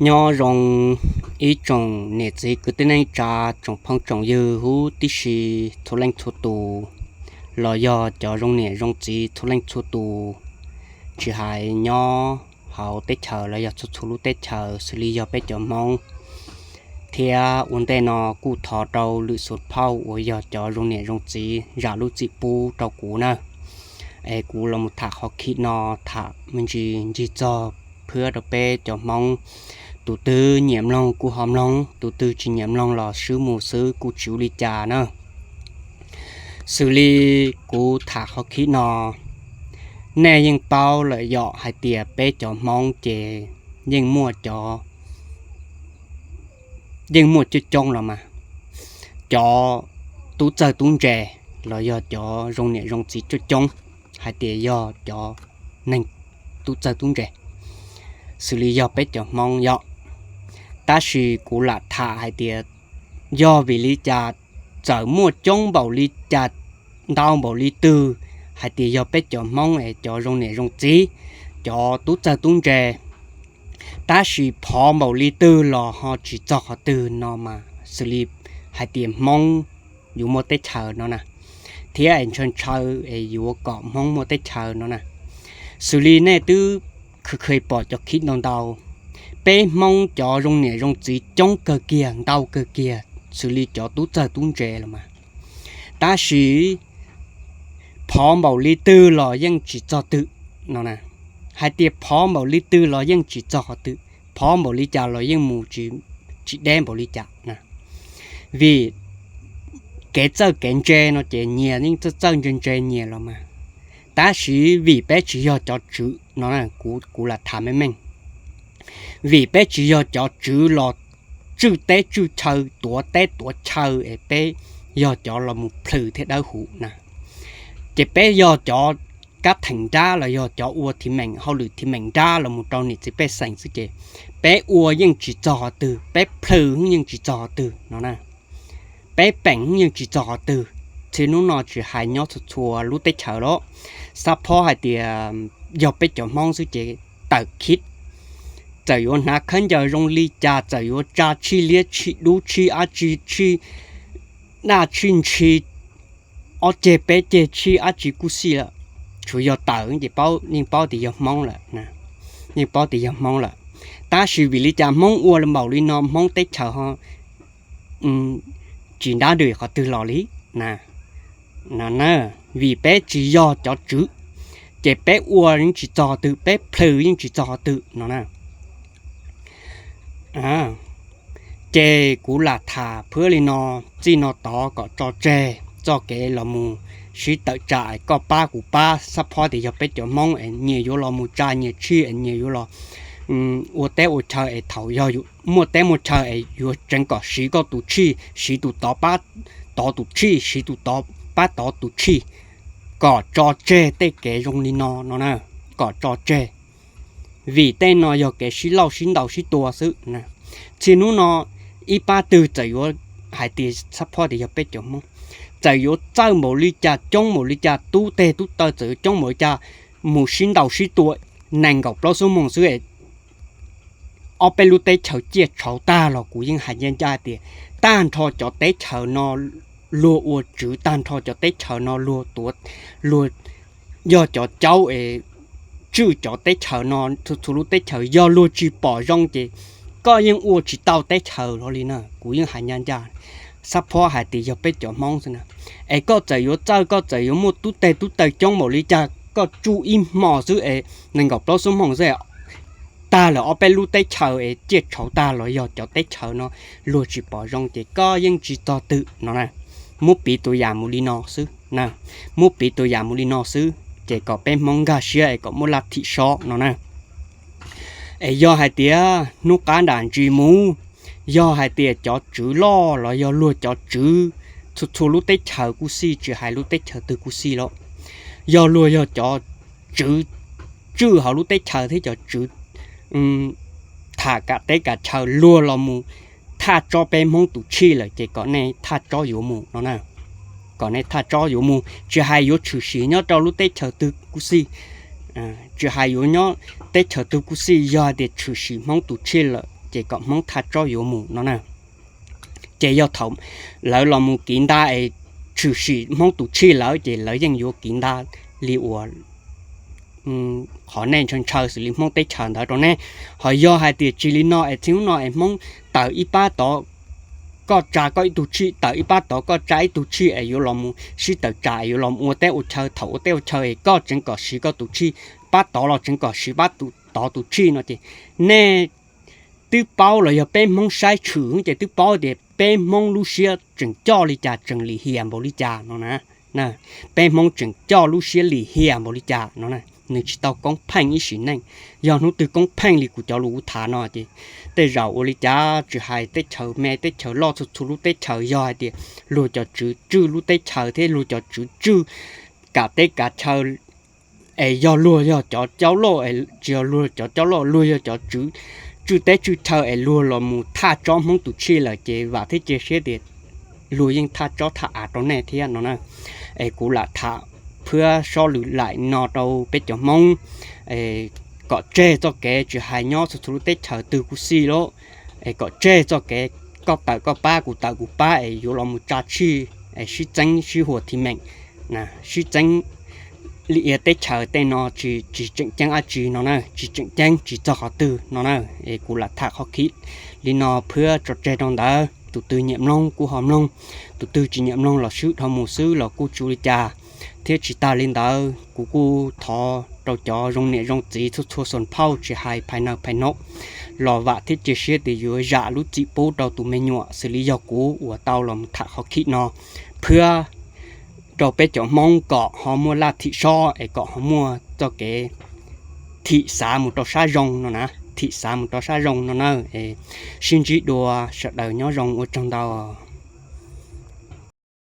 Nyob zoo ib tsoom niam txiv kwv tij neej tsa, tsoom phooj tsoom ywg huv tib si txhua leej txhua tus, los yog cov zoo niam zoo txiv txhua leej txhua tus, tsis hais nyob hauv teb chaws los yog txhua txhua lub teb chaws xws li yog peb cov Hmoob. Thiab ua ntej no kuj thov rau lwm xus phauj uas yog cov zoo niam zoo txiv zam lub txim pub rau kuv na. Es kuv los mus tham qhov khib no, tham me ntsis ncig txog phwab rau peb cov Hmoob. Tus twg nyiam mloog kuj ho mloog, tus twg tsis nyiam mloog los swb mus xwb kuj tsis ua li cas na. Xws li kuv tham qhov khib no, nej yeej paub lawm yom hais tias peb cov Hmoob ces yeej muaj cov, yeej muaj coob coob los mas, cov tub txawj tub ntse los yog cov zoo niam zoo txiv coob coob hais tias yog cov neeg tub txawj tub ntse, xws li yog peb cov Hmoob yom. Tab sis kuv lam tham hais tias yog vim li cas txawm muaj coob npaum li cas, ntau npaum li twg hais tias yog peb cov Hmoob es cov zoo niam zoo txiv, cov tub txawj tub ntse, tab sis phov npaum li twg los ho tsis txog qhov twg no mas xws li hais tias Hmoob yuav muaj teb chaws no na, thiab es ntshaw ntshaw es yuav kom Hmoob muaj teb chaws no na. Xws li nej twb khwv khwv pom cov khib ntau ntau, peb Hmoob cov zoo niam zoo txiv coob kawg kiag, ntau kawg kiag xws li cov tub txawj tub ntse los mas, tab sis phov npaum li twg los yeej tsis txog twg no na. Hais tias phov npaum li twg los yeej tsis txog qhov twg, phov npaum li cas los yeej mus tsis deb npaum li cas na. Vim kev txawj kev ntse no ces nyias yeej txawj txawj ntse ntse nyias los mas, tab sis vim peb tsis yog cov tswv no, kuv lam tham meej meej, vim peb tsis yog cov tswv los tswj teb tswj chaw, tuav teb tuav chaw es peb yog cov los mus plhws thiab dawb huv na, ces peb yog cov kab theem nrab los yog cov ua thiv meem hauj lwm thiv meem nrab los mus rau niam txiv pej xeem xwb ces peb ua yeej tsis txog qhov twg, peb plhws yeej tsis txog qhov twg no na. Peb peem yeej tsis txog qhov twg. Txij hnub no tsis hais nyob txhua txhua lub teb chaws los, xab phob hais tias yog peb cov Hmoob xwb ces tawm khib, txawm yuav hnav khaub ncaws zoo li cas, txawm yuav tsa tshij liab tshij dub tshij ab tsi tshij daj tshij ntshis, ob ceg peb ceg tshij ab tsi kuj xij lawm, tsuas yog tawm ces yeej paub tias yog Hmoob lawm, yeej paub tias yog Hmoob lawm. Tab sis vim li cas Hmoob ua npaum li no Hmoob teb chaws ho tsis ntab nrwg qhov twg los li na? Vim peb tsis yog cov tswv, ces peb ua yeej tsis txog qhov twg, peb plhws yeej tsis txog qhov twg no na. Ces kuv lam tham phwab li no, txij no tod kom tso tseg txoj kev los mus sib tawm tsam koj pab kuv pab, xab phob tias yog peb cov Hmoob es nyias yuav los mus tsa nyias tshij es nyias yuav los ua teb ua chaw es thaum yog muaj teb muaj chaw es yuav tseev kom siv koj tus tshij, siv tus tod pab tod tus tshij, siv tus tod pab tod tus tshij, kom tso tseg tej kev zoo li no no na, kom tso tseg. Vim tej no yog kev sib lauj sib ntaus sib tua xwb. Txij hnub no ib pab twg txawm yuav hais tias xab phob tias yog peb cov Hmoob, txawm yuav txawj npaum li cas, coob npaum li cas, tub teg tub taw txawm yuav coob npaum li cas, mus sib ntaus sib tua nees nkaum plaub xuab moos xwb, ob peb lub teb chaws ciaj tshauv tag los kuv yeej hais ncaj ncaj tias tag nrho cov teb chaws no luag ua tswv, tag nrho cov teb chaws no luag tuav, luag yog cov caub es tswj cov teb chaws no, txhua txhua lub teb chaws yog luag tsis pom zoo ces koj yeej ua tsis tau teb chaws hlo li na. Kuv yeej hais ncaj ncaj, xab phob hais tias yog peb cov Hmoob xwb na. Es koj txawm yuav txawj, koj txawm yuav muaj tub teg tub taw coob npaum li cas, koj tsuj ib hmos xwb es nees nkaum plaub xuab moos xwb, tag lawm ob peb lub teb chaws es ciaj tshauv tag los yog cov teb chaws no luag tsis pom zoo ces koj yeej tsis txog twg no na. Muab piv tus yam mus li no xwb na, muab piv tus yam mus li no xwb ces kom peb Hmoob nkag siab es kom muaj laj thim sob no na. Es yog hais tias hnub qab nram ntsis mus, yog hais tias cov tswv loj los yog luag cov tswv txhua txhua lub teb chaws kuj xij, tsis hais lub teb chaws twg kuj xij los, yog luag yog cov tswv tswj hauv lub teb chaws thiab cov tswv tham kam teb kam chaw luag los mus thaj tsob peb Hmoob tus tshij lawm ces kom nej thaj tsob yuav mus no na. Kom nej thaj tsob yuav mus, tsis hais yuav tshwm sim nyob rau lub teb chaws twg kuj xij, tsis hais yuav nyob teb chaws twg kuj xij, yog hais tias tshwm sim Hmoob tus tshij lawm ces kom Hmoob thaj tsob yuav mus no na. Ces yog thaum lawv los mus kiv nta es tshwm sim Hmoob tus tshij lawm ces lawv yeej yuav kiv nta li uas qhov nej ntshaw ntshaw xws li Hmoob teb chaws ntawd rau neb. Ho yog hais tias tsis li no es txij hnub no es Hmoob tawm ib pab tod koj tsa koj ib tug tshij, tawm ib pab tod koj tsa ib tug tshij es yuav los mus sib tawm tsam es yuav los ua teb ua chaw, thaum ua teb ua chaw es koj tseev kom siv koj tus tshij, pab tod los tseev kom siv pab tod tus tshij no ces nej twb paub los yog peb Hmoob saib tshwm ces twb paub tias peb Hmoob lub siab tseem coj li cas, tseem lim hiam npaum li cas no na. Peb Hmoob tseem coj lub siab lim hiam npaum li cas no na. Nws tsis tau koob pheej ib sim neej. Yog hnub twg koob pheej li kuv cov lus kuv tham no ces tej zaum ua li cas tsis hais teb chaws me teb chaws loj, txhua txhua lub teb chaws yog hais tias luag cov tswv tswj lub teb chaws thiab luag cov tswv tswj kam teb kam chaw es yog luag yog cov caub loj, tsis yog luag cov caub loj, luag yog cov tswv tswj teb tswj chaw es luag los mus thaj tsob Hmoob tus tshij lawm ces vam thiab cia siab tias luag yeej thaj tsob thaj av rau nej thiab no na. Es kuv lam tham phiab sob lwm laim no rau peb cov Hmoob kom tseg txoj kev tsis hais nyob txhua txhua lub teb chaws twg kuj xij lauj, es kom tseg txoj kev koj tawm koj pab kuv tawm kuv pab es yuav los mus tsa tshij es sib txeeb sib huas thi meem, sib txeeb li ia teb chaws tej no tsis tseem ceeb dab tsi no na, tsis tseem ceeb tsis txog qhov twg no na. Es kuv lam tham qhov khib li no phiab tso tseg rau ntawd, tus twg nyiam mloog kuj ho mloog, tus twg tsis nyiam mloog los swb dhau mus xwb los kuj tsis ua li cas. Thiab tsis tas li ntawd kuv kuj thov rau cov zoo niam zoo txiv txhua txhua xon phauj tsis hais phais nawj phais nob los vam thiab cia siab tias yuav zam lub txim pub rau tus me nyuam xws li yog kuv uas tau los tham qhov khib no phiab rau peb cov Hmoob kom ho muaj laj thim sob es kom ho muaj txoj kev thim xav mus rau sab zoo no na, thim xav mus rau sab zoo no na. Es sib ntsib dua, sawv daws nyob zoo, ua tsaug ntau.